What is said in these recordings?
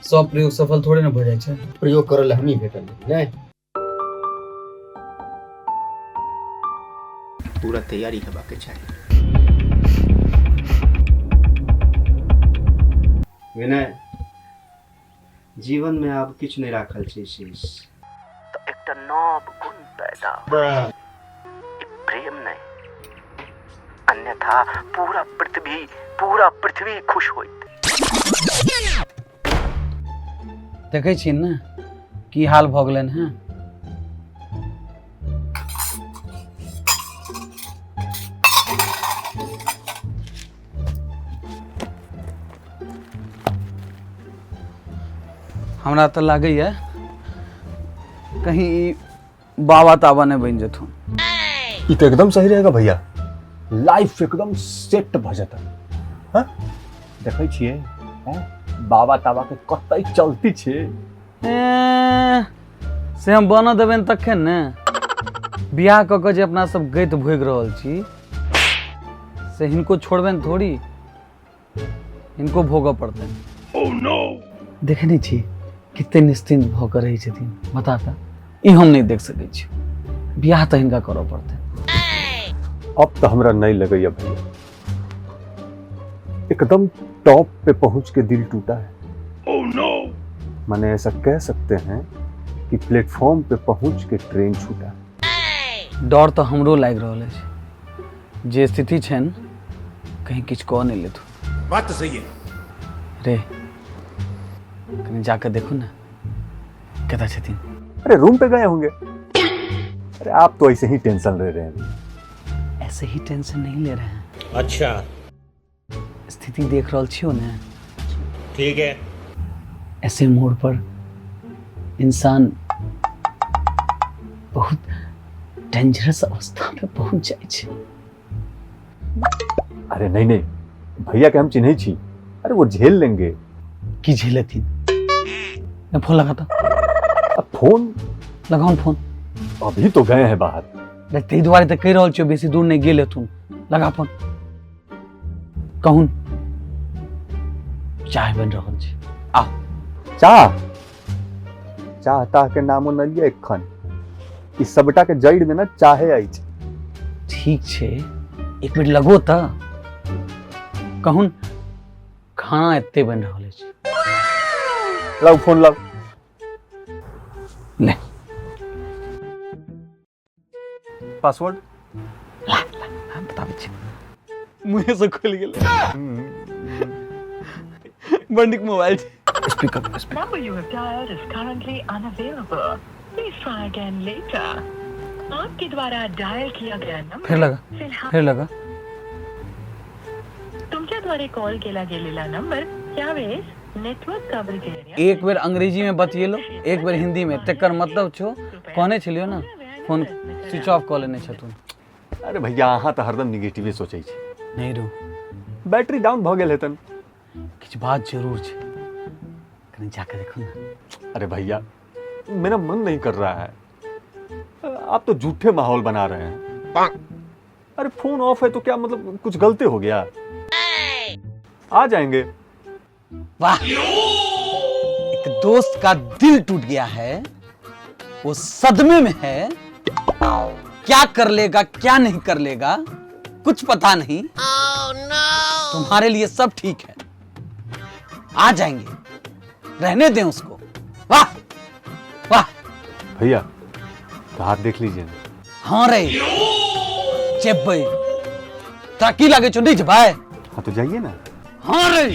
सब प्रयोग सफल थोड़े ने भऽ जाइ छै। प्रयोग करऽ लए हमही भेटल रही नहि? पूरा तैयारी हेबाक चाही। विनय, जीवन में आब किछु नहि राखल छै शेष। तऽ एकटा नव गुण पैदा ई प्रेम नहि, अन्यथा पूरा पृथ्वी, पूरा पृथ्वी खुश होइत। देखै छियै ने की हाल भऽ गेलनि हेँ। हमरा तऽ लागैए कहीं ई बाबा ताबा नहि बनि जेथुन। ई तो एकदम सही रहेगा भैया, लाइफ एकदम सेट भ जेतै। हाँ देखै छियै हैं, बाबा ताबा के कतई चलती छै। ए, से हम बनऽ देबनि तखन ने। बियाह कऽ कऽ जे अपना सब गति भोगि रहल छी से हिनको छोड़बनि थोड़ी, हिनको भोगऽ पड़तनि। देखै नहि छी कते निश्चिन्त भऽ कऽ रहै छथिन, बता तऽ ई हम नहि देख सकै छी। बियाह तऽ हिनका करऽ पड़तनि। अब तो हमरा नहीं लगैया भैया, एकदम टॉप पे पहुंच के दिल टूटा है। माने ऐसा कह सकते हैं कि प्लेटफॉर्म पे पहुंच के ट्रेन छूटा। डर तऽ हमरो लागि रहल अछि, जे स्थिति छनि कहीं किछु कऽ नहि लेथु। बात तो सही है। रे कनि जाके देखू ने कतऽ छथिन। अरे रूम पे गए होंगे। अरे आप तो ऐसे ही टेंशन ले रहे हैं। ऐसे ही टेंशन नहीं ले रहे हैं। अच्छा। स्थिति देख रहल छियो ने। ठीक है। ऐसे मोड़ पर इंसान बहुत डेंजरस अवस्था में पहुंच जाइ छै। अरे नहीं नहीं भैया के हम चिन्है छी, अरे वो झेल लेंगे। की झेलथिन? ने फोन लगा तो। अब फोन लगाओ न फोन। अभी तो गए हैं बाहर। रे ताहि दुआरे तऽ कहि रहल छियौ बेसी दूर नहि गेल हेथुन। लगा फोन। कहून चाय बनि रहल छै, आ चाह चाह ताह के नामो न लिअ एखन, ई सबटा के जड़ि में न चाहे अछि। ठीक छै, एक मिनट लगो तऽ। कहून खाना एते बनि रहल अछि। लाउ फोन लाउ। ले। पासवर्ड ला ला, हम बताबै छी। मुँहे से खुलि गेलै। बड़ नीक मोबाइल छै। Speaker speaker. Number you have dialed is currently unavailable. Please try again later. आपके द्वारा डायल किया गया नंबर फेर लगा, फिलहाल फेर लगा। तुमच्याद्वारे कॉल केला गेलेला नंबर त्यावेळेस नेटवर्क कव्हरेज एरिया एक बेर अंग्रेजी में बतियेलो, एक बेर हिंदी में, तकर मतलब छौ कहने छलियो ने फोन स्विच ऑफ कऽ लेने छथुन। अरे भैया अहाँ तऽ हरदम निगेटिवे सोचै छी। नहीं रो, बैटरी डाउन भऽ गेल हेतन। किछु बात जरूर छै, कनि जाके देखो ना। अरे भैया मेरा मन नहीं कर रहा है, आप तो झूठे माहौल बना रहे हैं। अरे फोन ऑफ है तो क्या मतलब कुछ गलती हो गया? आ जाएंगे। वाह, एक दोस्त का दिल टूट गया है, वो सदमे में है, क्या कर लेगा क्या नहीं कर लेगा कुछ पता नहीं। तुम्हारे लिए सब ठीक है, आ जाएंगे, रहने दें उसको। वाह वाह। भैया तो हाथ देख लीजिए ना। हाँ रे जेबै, तोरा की लागे छौ नहीं जेबै? हाँ तो जाइए ना। हाँ रे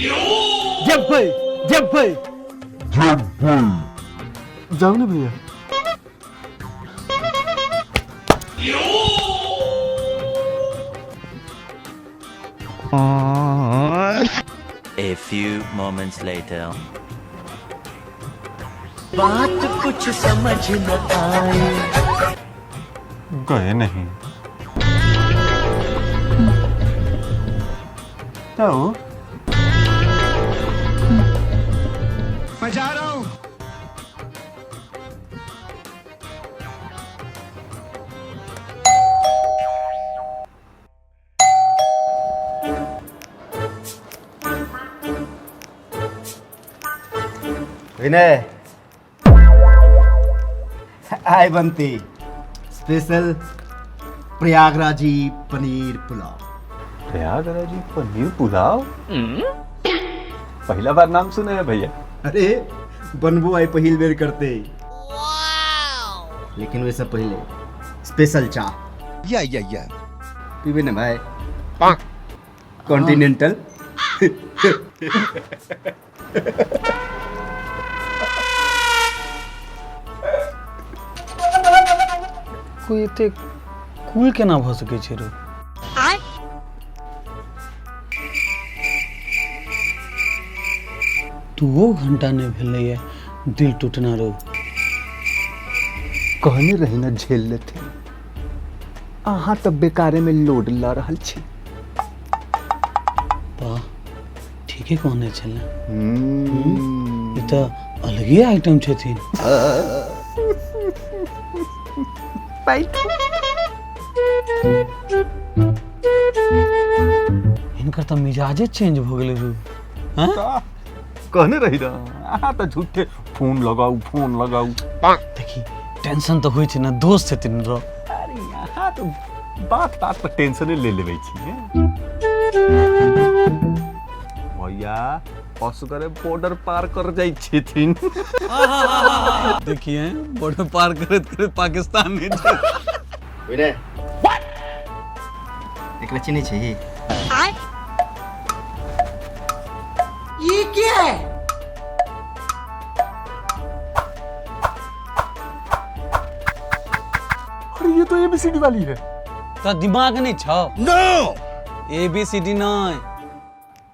जेबै जेबै। जाओ ना भैया। A few moments later. गए नहीं तो मैं जा रहा हूं। विनय, आइ बनती स्पेशल प्रयागराजी पनीर पुलाव। प्रयागराजी पनीर पुलाव? पहला बार नाम सुने हैं भैया। अरे बनबो आइ पहिल बेर करते, लेकिन वैसे पहले स्पेशल चाह। या पीबे ना भाई, कॉन्टिनेंटल। कोई एते कूल केना भऽ सकै छै रो? दूओ घंटा नहि भेलैए दिल टूटना रो। कहने रही ना झेल लेते, अहाँ तऽ बेकारे में लोड ल रहल छी। वाह, ठीके कहने छलै, ई तऽ अलगे आइटम छथिन। हिनकर तऽ मिजाजे चेंज भऽ गेलै रू। कहने रही ना, अहाँ तऽ झूठे फोन लगाउ फोन लगाउ। देखी, टेंशन तऽ होइ छै ने, दोस्त छथिन रो। अरे अहाँ तऽ बात बात पर टेंशने ले लेबै छी। भैया असगरे बॉर्डर पार कर जाइ छथिन। देखिए, बॉर्डर पार करैत करैत पाकिस्तान नहि छै। विनय, एकरा चिन्है छी? अरे ये तो एबीसीडी वाली है। तो दिमाग नहीं छौ? नो, ए बी सी डी नहीं,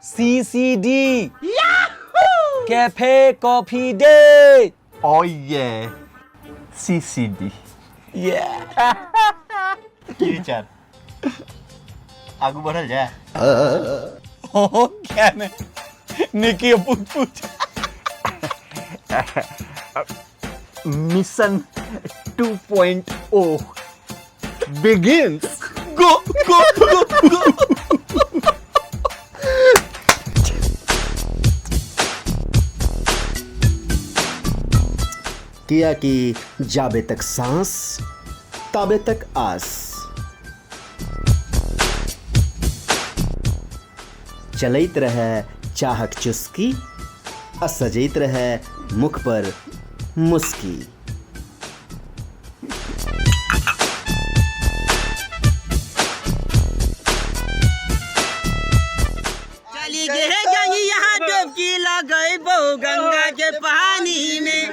C C D, cafe coffee day. ओ ये सीसीडी। की विचार, आगू बढ़ल जाय? हो क्या ने निकी पूछ पूछ। Mission 2.0 begins. Go go go go. किया कि जाबे तक सांस ताबे तक आस। चलैत रहे चाहक चुस्की आ सजैत रहे मुख पर मुस्की। चली गे गंगिया डुबकी लगैबो गंगा के पानी में।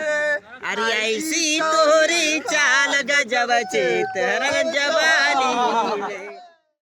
अरे ऐसी तोरी चाल गजब चेतरल जवानी में।